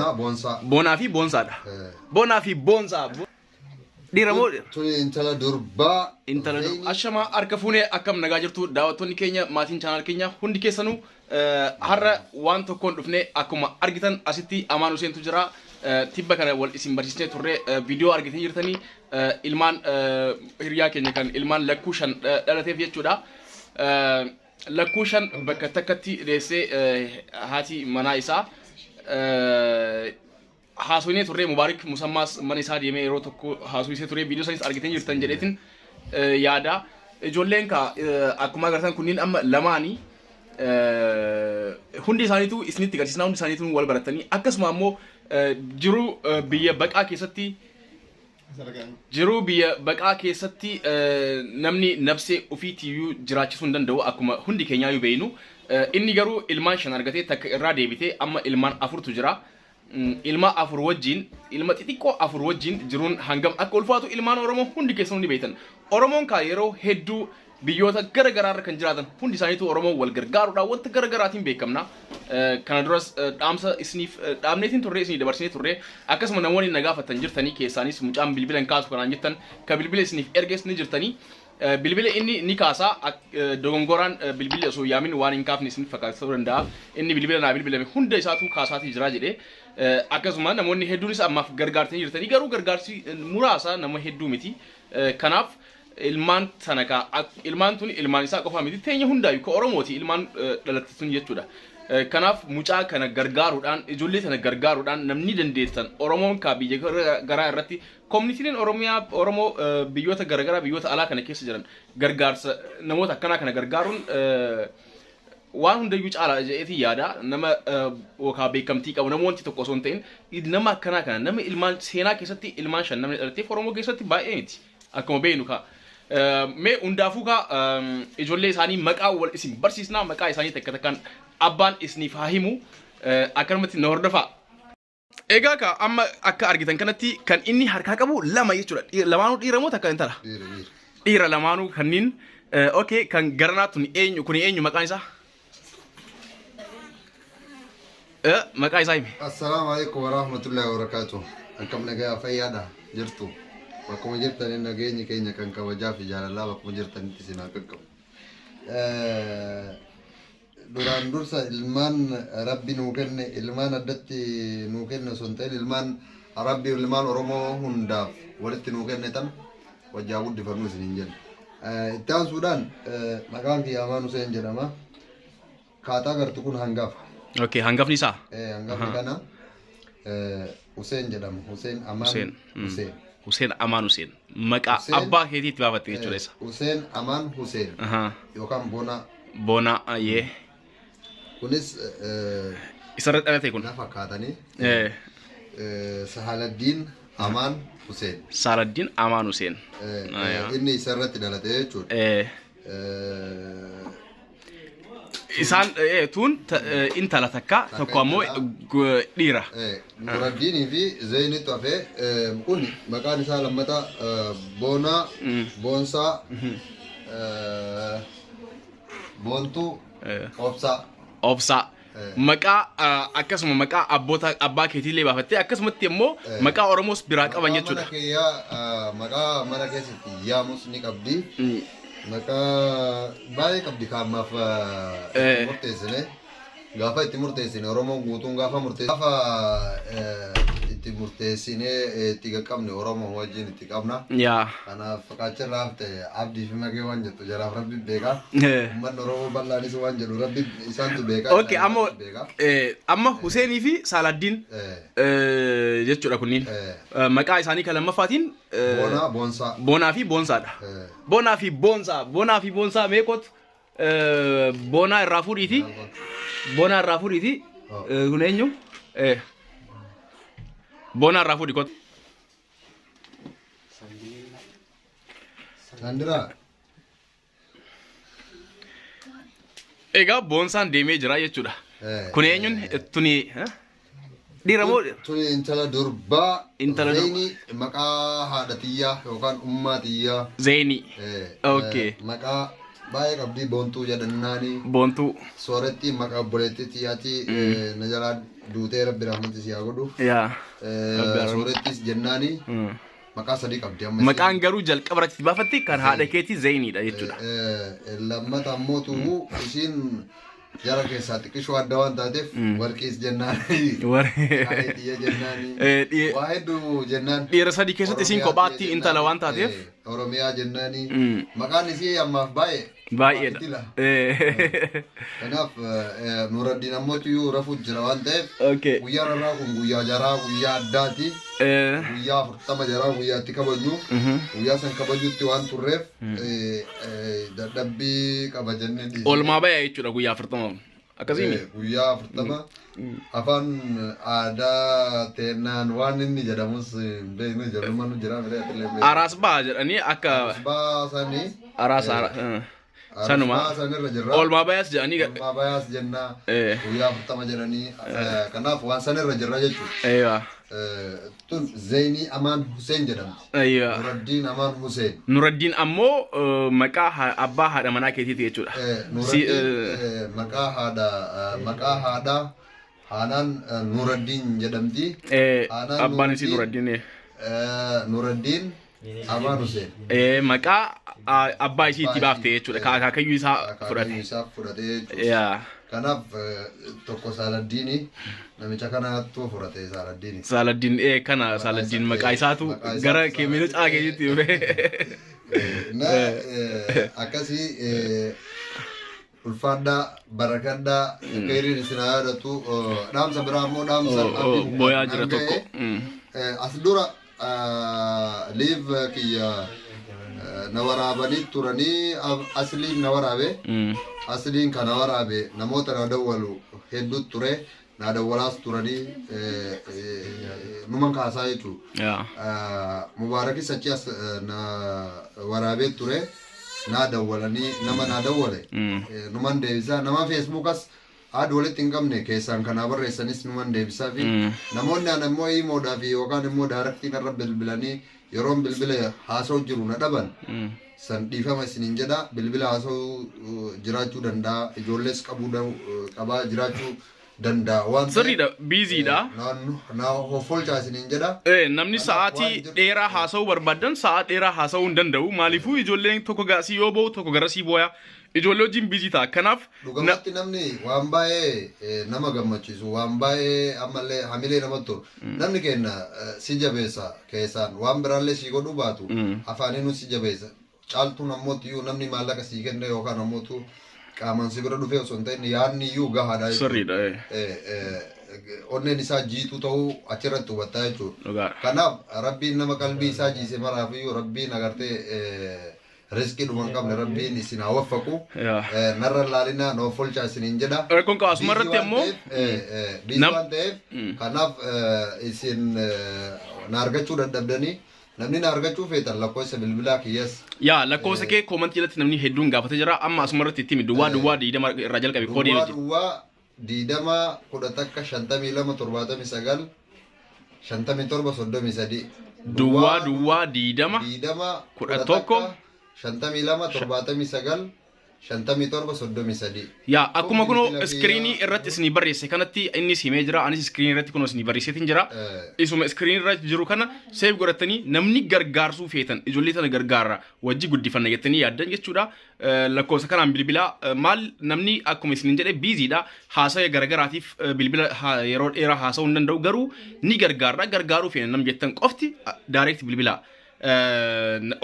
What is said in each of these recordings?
Boonaa Boonsaa. Boonaa fi Boonsaadha. Boonaa fi Boonsaa. Dhiira moo Tuni intala durbaa. Intala Zeenii. Ashamaa harka fuunee, akkam nagaa jirtu daawwattoonni keenya, maatiin channel keenya hundi keessanuu? Har'a waan tokkoon dhufne. Akkuma argitan asitti Amaan Huseentu jira. Tibba kana wal isin barsiisnee turre, viidiyoo argitanii jirtanii, ilmaan hiriyaa keenya kan ilmaan lakkuu 5 dhalateef jechuudha. Lakkuu 5 bakka takkatti deessee haati manaa isaa haasofnee turre. Mubaarik Musammaas mana isaa deemee yeroo tokko haasofisee ture. Viidiyoo sanis argitanii jirtan jedheetin yaada. Ijoolleen ka akkuma agartan kunniin amma lamaanii hundi isaaniitu isinitti agarsiisnaa, hundi isaaniitu wal baratanii, akkasuma ammoo jiruu biyya baqaa keessatti namni nafsee ofiitiyyuu jiraachisuu hin danda'u, akkuma hundi keenyaayyuu beeynu. Inni garuu ilmaan 5 argatee, takka irraa deebitee amma ilmaan 4tu jira. Ilma 4 wajjin, ilma xixiqqoo 4 wajjin jiruun hangam akka ulfaatu ilmaan Oromoo hundi keessanuu ni beektan. Oromoon kaa yeroo hedduu biyyoota gara garaarra kan jiraatan hundi isaaniitu Oromoo wal gargaaruudhaan wanta gara garaatiin beekamna. Kana duras dhaamsa isiniif dhaamneetiin turre, isinii dabarsinee turre. Akkasuma namoonni na gaafatan jirtanii, keessaanis mucaan bilbila hin kaasu kanaan jettan, ka bilbila isiniif erges ni jirtanii. Bilbila inni ni kaasa, dogongoraan bilbilli osoo yaamin waan hin kaafne isin fakkaatu danda'a. Inni bilbila naa bilbilame hunda isaatu kaasaatii jira jedhee. Akkasuma namoonni hedduunis ammaaf gargaartanii jirtanii, garuu gargaarsi muraasa, nama hedduu miti. Kanaaf ilmaan sana ka ilmaan tun ilmaan isaa qofaa miti, teenya hundaayyuu ka Oromooti ilmaan dhalatte sun jechuudha. Kanaaf mucaa kana gargaaruudhaan, ijoollee sana gargaaruudhaan, namni dandeessan Oromoon ka biyya garaa irratti koominitiin Oromiyaa Oromoo biyyoota garaagaraa, biyyoota alaa kana keessa jiran gargaarsa namoota akkanaa kana gargaaruun waan hundayyuu caalaa jedheetii yaada. Nama yookaan beekamtii qabu, nama wanti tokko osoo hin ta'in, nama akkanaa kana, nama ilmaan seenaa keessatti ilmaan 5 namni dhalatteef Oromoo keessatti baay'ee miti akkuma beeknu kaa. Mee hundaafuu kaa ijoollee isaanii maqaa wal isin barsiisnaa, maqaa isaanii takka takkaan abbaan isiniif haa himu, akkanumatti na hordofaa. Egaa kaa amma akka argitan kanatti kan inni harkaa qabu lama jechuudha. Lamaanuu dhiira moo takka intala? Dhiira, dhiira. Dhiira lamaanuu kanneen. Okay, kan garanaa tun eenyu? Kun eenyu maqaan isaa? Maqaa isaa himi. Assalaamu alaikum warahmatullahi wabarakatuh. Akkam nagaa fayyaadha jirtu? Bakkuma jirtanii nageenyi keenya kan kabajaa fi jaalalaa bakkuma jirtanitti isin haa qaqqabu. Duraan dursa ilmaan Rabbi nuu kenne, ilmaan addatti nuu kenne osoo hin ta'in, ilmaan Rabbi ilmaan Oromoo hundaaf walitti nuu kenne tan wajjaa guddifannu isiniin jenna. Itti aansuudhaan maqaan kiyya Amaan Huseen jedhama. Kaataa gartu kun hangafa. Okay, hangafni isaa? Hangafni kana Huseen jedhama. Huseen Amaan Huseen. Huseen. Huseen Amaan Huseen. Maqaa abbaa keetiitti baafatte jechuudha isa. Huseen Amaan Huseen yookaan Boonaa. Boonaa ayyee. Kunis Isarra dhalate kun. na fakkaatanii Sahaladdiin Amaan Huseen. Saaladdiin Amaan Huseen. Inni isarratti dhalate jechuudha. Isaan tun intala takka, tokko ammoo dhiira. Nuraddiinii fi Zeynitu hafee. Kun maqaan isaa lammataa Boonaa, Boonsaa, Boontuu, Obsaa. Obsaa. Maqaa akkasuma maqaa abboota abbaa keetiillee baafattee, akkasumatti immoo maqaa Oromoos biraa qaban jechuudha. Mana kiyyaa maqaa mana keessatti yaamus ni qabdi. Maqaa baay'ee qabdi kaammaaf itti murteessine. Gaafa itti murteessine, Oromoon guutuun gaafa murteessine, gaafa itti murteessine itti qaqqabne, Oromoo wajjin itti qabna. Kanaaf qaachirraa hafte Abdii fi Magee waan jettu jaraaf Rabbi beeka. Uummanni Oromoo bal'aanis waan jedhu Rabbi isaantu beeka. Okay, amma Rabbi beeka. Amma Huseenii fi Saaladdiin jechuudha kunniin. Maqaa isaanii kan lammaffaatiin Boonaa, Boonsaa. Boonaa fi Boonsaadha. Boonaa fi Boonsaa, Boonaa fi Boonsaa, mee kootu Boonaa irraa fuudhiiti. Boonaa irraa fuudhiiti. Oh. Kun eenyu? Boonaa irraa fuudhi kootu. Sandiraa. Egaa Boonsaan deemee jira jechuudha. Kun eenyuun tuni? Dhiira moo? Tuni intala durbaa. Intala durbaa. Zeyni maqaa haadha tiyyaa yookaan ummaa tiyyaa. Zeenii. Maqaa baay'ee qabdii, Boontuu jedhannaani. Boontuu. Sooretti maqaa obboleettii tiyyaati, na jalaa Duutee Rabbi rahmati si haa godhu. Yaa. Rabbi haa Soorettis jennaani maqaa sadii qabdi amma. Maqaan garuu jalqaba irratti baafatti kan haadha keetii Zeyniidha jechuudha. Lammata ammoo isiin jara keessaa xiqqishoo adda waan taateef warqiis jennaani. Xiyya jennaani. Waa hedduu jennaan. Dhiira sadii keessatti isiin kophaatti intala waan taateef. Oromiyaa jennaani. Maqaan isii ammaaf baay'ee. Baay'eedha. Kanaaf Nuraddiin ammoo iyyuu rafuu jira waan ta'eef guyyaan har'aa kun guyyaa jaraa guyyaa addaati. Guyyaa 40 jaraa guyyaatti kabajnu. Guyyaa san kabajuutti waan turreef dadhabbii qaba jennee dhiisne. Oolmaa bayaa jechuudha guyyaa 40. Akkasii. Guyyaa 40 afaan aadaa teennaan waan inni jedhamus hin beeknu ijoollummaan nu jira malee atilee hin beeknu. Araas ba'a jedhanii akka Baa sanii araas sanuma. Baa sanirra jirra. Oolmaa bayaas jedhanii. Oolmaa bayaas jennaa guyyaa 40 jedhanii kanaaf waan sanirra jirra jechuudha. Eeyyaa. Tun Zeynii Amaan Hussein jedhamti. Eeyyaa. Nuraddiin Amaan Hussein. Nuraddiin ammoo maqaa abbaa haadha manaa keetiiti jechuudha. Nuraddiin maqaa haadha maqaa haadha haanaan Nuraddiin jedhamti. Abbaan isii Nuraddiin. Nuraddiin Amaan Hussein. Maqaa abbaa isii itti baaftee jechuudha. Akaakayyuu isaa fudhate. Akaakayyuu isaa fudhate jechuudha. Kanaaf tokko Saaladdiini namicha kanatu fudhate Saaladdiini. Saaladdiin kana Saaladdiin maqaa isaatu gara keemila caakeetitti dhufe. Na akkasii ulfaadhaa barakadhaa keeriin isin haa yaadatu dhaamsa biraa immoo dhaamsa booyaa jira tokko. As dura liif kiyya na waraabanii turanii asliin na waraabe. Asliin kan na waraabe namoota na dawwalu hedduu ture na dawwalaas turanii numan kaasaa jechuudha. Mubaarakis achi as na waraabee ture na dawwalanii nama na dawwale numan deebisaa nama feesbuukas haadha walitti hin qabne keessaan kanaa barreessanis numan deebisaa fi namoonni an immoo imoodhaa fi yookaan immoo daaraktiin irra bilbilanii yeroon bilbila haasa'u jiru na dhaban. San dhiifama isiniin jedha bilbila haasa'uu jiraachuu danda'a ijoollees qabaa jiraachuu danda'a waan Sirriidha biiziidha. Na hoffolchaa isiniin jedha. Namni sa'aatii dheeraa haasa'uu barbaadan sa'aa dheeraa haasa'uu hin danda'u maaliifuu ijoolleen tokko gasii yoo bo'u tokko garasii booya ijoollee wajjin biizii ta'a kanaaf. Dhugumatti namni waan baay'ee nama gammachiisu waan baay'ee ammallee hamilee namatti tolu namni kenna si jabeessa keessaan waan biraallee si godhuu baatu afaaniinuu si jabeessa. Caaltuun ammoo iyyuu namni maallaqa sii kenne yookaan ammoo qaamaan si bira dhufee osoo hin ta'in yaadni iyyuu gahaadha. Sirriidha. Onneen isaa jiituu ta'uu achirratti hubattaa jechuudha. Kanaaf Rabbiin nama qalbii isaa jiise maraaf iyyuu Rabbiin agartee riskii dhuma hin qabne Rabbiin isin haa waffaqu. Narra laalinaa na offolchaa isiniin jedha. Rakkoon qaba asuma irratti ammoo. Biizii waan ta'eef kanaaf isin na argachuu dadhabdanii. Namni na argachuu feetan lakkoofsa bilbilaa kiyyaas. Yaa lakkoofsa kee koomantii jalatti namni hedduun gaafatee jira amma asuma irratti itti himi duwwaa duwwaa 20 irraa jalqabe koodii Duwwaa duwwaa 20 11 52 79 57 33. Duwwaa duwwaa 20 20 11 52 79 57 33. Yaa akkuma kunoo iskiriinii irratti isinii barreesse kanatti innis himee jira anis iskiriinii irratti kunoo isinii barreesseetiin jira. Isuma iskiriinii irra jiru kana seef godhatanii namni gargaarsuu feetan ijoollee tana gargaara wajji guddifanna jettanii yaaddan jechuudha. Lakkoofsa kanaan bilbilaa maal namni akkuma isiniin jedhe biiziidha haasa'e garagaraatiif bilbila yeroo dheeraa haasa'uu hin danda'u garuu ni gargaara gargaaruu feena nam jettan qofti daareekti bilbilaa.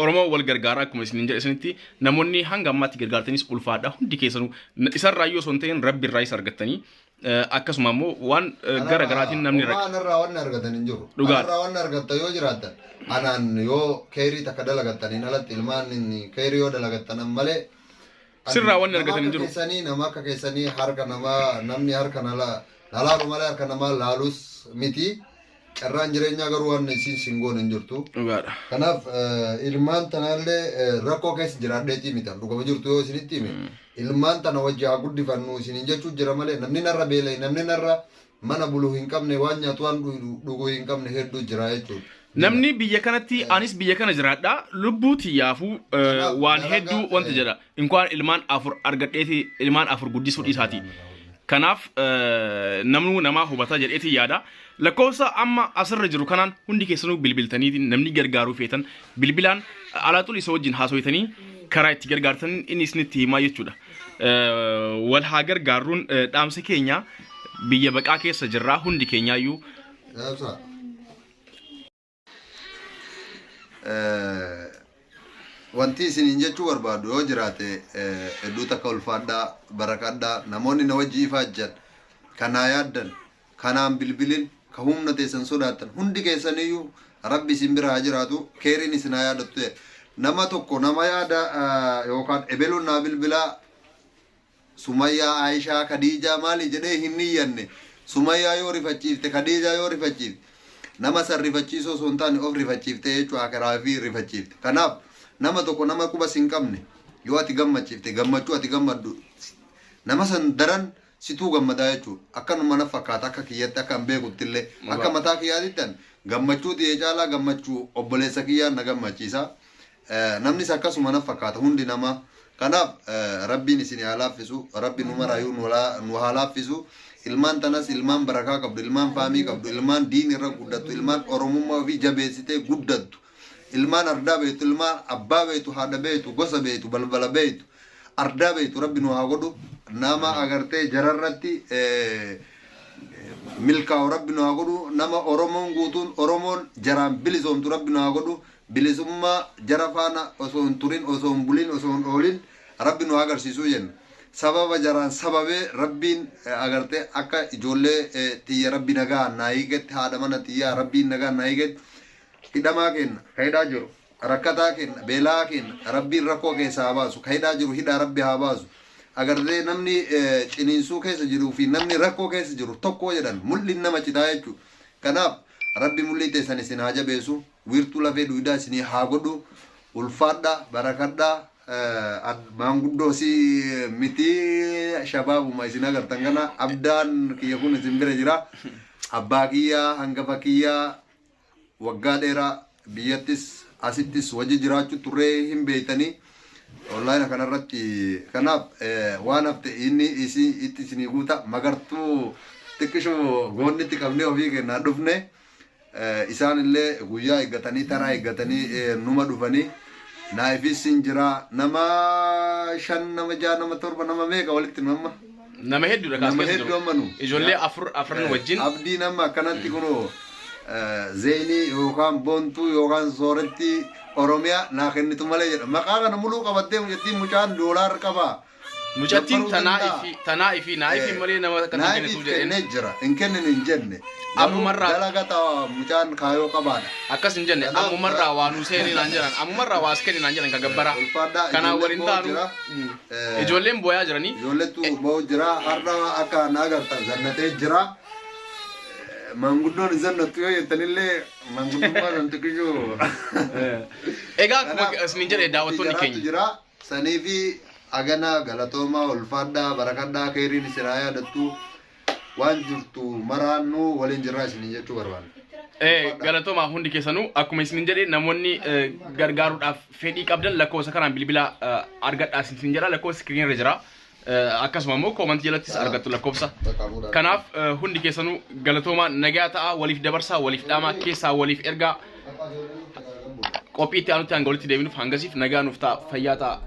Oromoo wal gargaara akkuma isiniin jedhe isinitti namoonni hanga ammaatti gargaartanis ulfaadha hundi keessanuu isarraa yoo osoo hin ta'in rabbi irraa isa argattanii akkasuma immoo waan gara garaatiin namni rakkata. Anarraa waan argatan hin jiru. Anarraa waan argattan yoo jiraattan anaan yoo keerii takka dalagattaniin alatti ilmaan keerii yoo dalagattan malee. Sirraa waan argatan hin jiru. Nama akka keessanii harka namaa namni harka nalaalu malee harka namaa laalus miti. Carraan jireenyaa garuu waan isiin singoon hin jirtu. Kanaaf ilmaan tanallee rakkoo keessa jiraadheetii miti. Dhugama jirtu yoo isinitti hime ilmaan tana wajji haa guddifannu isiniin jechuu jira malee namni narra beela'e namni narra mana buluu hin qabne waan nyaatu waan dhuguu hin qabne hedduu jira jechuudha. Namni biyya kanatti anis biyya kana jiraadha lubbuu xiyyaafuu waan hedduu wanta jedha. Inkwaan ilmaan afur argadheeti ilmaan afur guddisuu dhiisaati. Kanaaf namnuu namaa hubata jedheetiin yaada. Lakkoofsa amma asirra jiru kanaan hundi keessanuu bilbiltaniitiin namni gargaaruu feetan bilbilaan alaaxul isa wajjin haasoytanii karaa itti gargaartan inni isinitti himaa jechuudha. Wal haa gargaarruun dhaamsa keenya biyya baqaa keessa jirraa hundi keenyaayyuu. Dhaamsa. Wanti isiniin jechuu barbaadu yoo jiraate hedduu takka ulfaadhaa barakadhaa namoonni na wajji ifaajjan kanaa yaaddan kanaan bilbilin ka humna teessan sodaattan hundi keessaniyyuu rabbi isin bira haa jiraatu keeriin isin haa yaadattu jedhe. Nama tokko nama yaada yookaan ebeluun naa bilbilaa Sumayyaa Aayishaa Kadiijaa maali jedhee hin niyyanne. Sumayyaa yoo rifachiifte Kadiijaa yoo rifachiifte nama san rifachiisuu osoo hin taane of rifachiifte jechuu akiraa fi rifachiifte. Kanaaf nama tokko nama quba sin qabne yoo ati gammachiifte gammachuu ati gammaddu nama san daran situu gammadaa jechuudha. Akkanuma na fakkaata akka kiyyatti akka an beekutti illee akka mataa kiyyaatitti an gammachuu tiyya caalaa gammachuu obboleessa kiyyaa na gammachiisa. Namnis akkasuma na fakkaata hundi namaa. Kanaaf Rabbiin isin haa laaffisu, Rabbi nu maraayuu nu haa laaffisu. Ilmaan tanas ilmaan barakaa qabdu, ilmaan faamii qabdu, ilmaan diin irra guddattu, ilmaan Oromummaa ofii jabeessitee guddattu. Ilmaan ardaa beektu, ilmaan abbaa beektu, haadha beektu, gosa beektu, balbala beektu, ardaa beektu Rabbi nu haa godhu. Nama agartee jararratti milkaa'u Rabbi nu haa godhu. Nama Oromoon guutuun Oromoon jaraan bilisoomtu Rabbi nu haa godhu. Bilisummaa jara faana osoo hin turin, osoo hin bulin, osoo hin oolin Rabbi nu haa agarsiisuu jenna. Sababa jaraan sababee Rabbiin agartee akka ijoollee tiyya Rabbi nagaan naa hiiketti haadha mana tiyyaa Rabbiin nagaan naa hiiketti hidhamaa keenna ka hidhaa jiru rakkataa keenna beela'aa keenna Rabbiin rakkoo keessaa haa baasu ka hidhaa jiru hidhaa Rabbi haa baasu agartee namni ciniinsuu keessa jiruu fi namni rakkoo keessa jiru tokko jedhan mul'in nama citaa jechuudha. Kanaaf Rabbi mul'ii teessan isin haa jabeessu. Wiirtuu lafee dugdaa isinii haa godhu. Ulfaadhaa, barakadhaa. Maanguddoo si miti shabaabuma isin agartan kana abdaan kiyya kun isin bira jira. Abbaa kiyya, hangafa kiyya waggaa dheeraa biyyattis asittis wajji jiraachuu turree hin beeytanii. Online kanarratti kanaaf waan hafte inni isin itti isinii guuta magartuu xiqqishoo goonnitti qabnee ofii kennaa dhufne. Isaan illee guyyaa eeggatanii taraa eeggatanii numa dhufanii naayifis hin jira nama shan nama ja'a nama torba nama meeqa walitti nu amma Nama hedduudha kaas nama keessa hedduu jiru. amma nu Ijoollee afur afran wajjin abdiin amma akkanatti kunoo zeenii yookaan boontuu yookaan sooretti Oromiyaa naa kennitu malee jedha maqaa kana muluu qabattee mucattiin mucaan doolaar qabaa Mucattiin Gabbaruu tanaa danda'a. ifi tanaa ifi naa ifi malee nama akka hin Naayifiif kennitu jedheen. kennee jira. Hin kennin hin jenne. Garuu Ammumarraa- dalaga ta'a mucaan kaayoo qabaadha. Akkas hin jenne Kanaaf- ammumarraa waa nuu seenii naan jedhan ammumarraa waa as kenni naan jedhan ka gabbaraa. Ulfaadhaa Kanaan ijoolleen waliin boo'u taanu jira. Ijoolleen booyaa jiranii. Ijoollettu boo'u jira. Har'a akka na agartan zannatee jira. Maanguddoon hin zannattu yoo jettanillee maanguddummaa san xiqqishuu. Egaa akkuma Kanaaf, isiniin jedhe daawwattoonni jaraatu keenya. jira. Saniifi agana galatoomaa ulfaadhaa barakadhaa keeriin isin haa yaadattu waan jirtu maraannu waliin jirraa isiniin jechuu barbaanna. Galatoomaa hundi keessanuu akkuma isiniin jedhe namoonni gargaaruudhaaf fedhii qabdan lakkoofsa kanaan bilbila argadhaa isiniin jedha lakkoofsa iskiriinii irra jira. Akkasuma immoo koomantii jalattis argattu lakkoofsa. Kanaaf hundi keessanuu galatoomaa nagaa ta'a waliif dabarsaa waliif dhaamaa keessaa waliif ergaa qophii itti aanutti hanga walitti deebinuuf hangasiif nagaa nuuf ta'a fayyaa ta'a.